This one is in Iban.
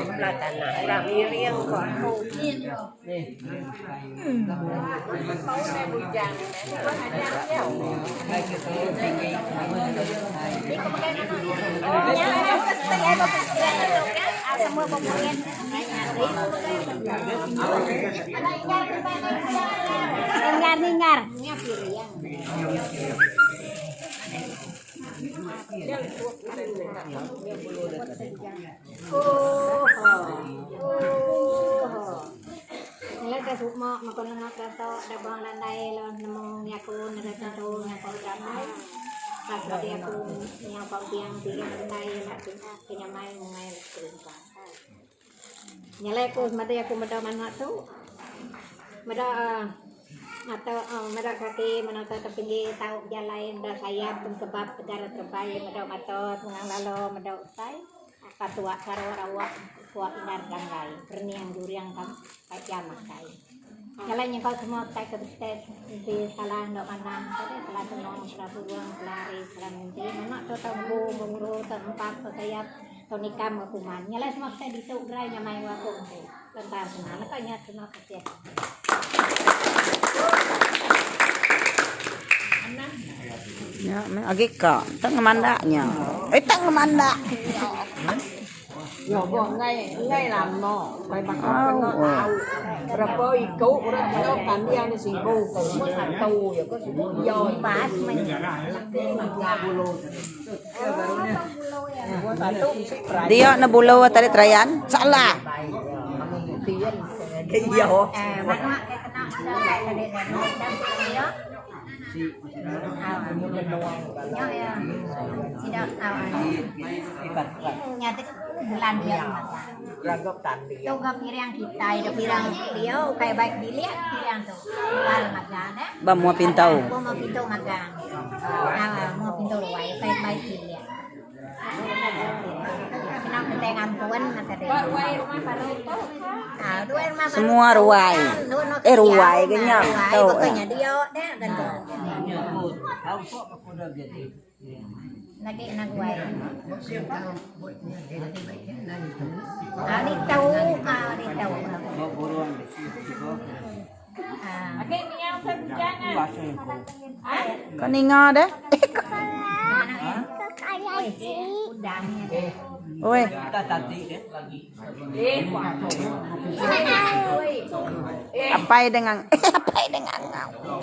Sebelah tanah orang miring ko aku. Hingar hingar. Nyalai aku semadi aku meda manok tu meda mata meda kaki meda tepinggi tau bejalai meda sayap pengkebap tegar terebai meda mata tungang lalo meda utai patua karo rawak kuak indar ranggai perening juring ka makai. Nyalai nyengkau semua utai ke besai enti salah enda manah salah tenung salah burung salah hari salah mimpi manok tu tau ngembu nguru tau nempap tau sayap. Tau nikam enggau kuman. Nya alai semua kitai ditu gerai nyamai enggau aku empu. Lentang senang. Naka nya terima kasih. Nya meh agi ka tak ngemanda nya. Eh tak ngemanda nya. Yo bo enggai enggai lama pai baka kena tau berapa iku orang kena tanding di sibu ko umur satu ya ko sibu iya Pas meh. Dia ne bulu tadi terayan salah. Ba mua pintau. Semua ruai. Eh ruai ke nya. Tau. Ka ninga deh. Oi. Apai dengan apai dengan ngau.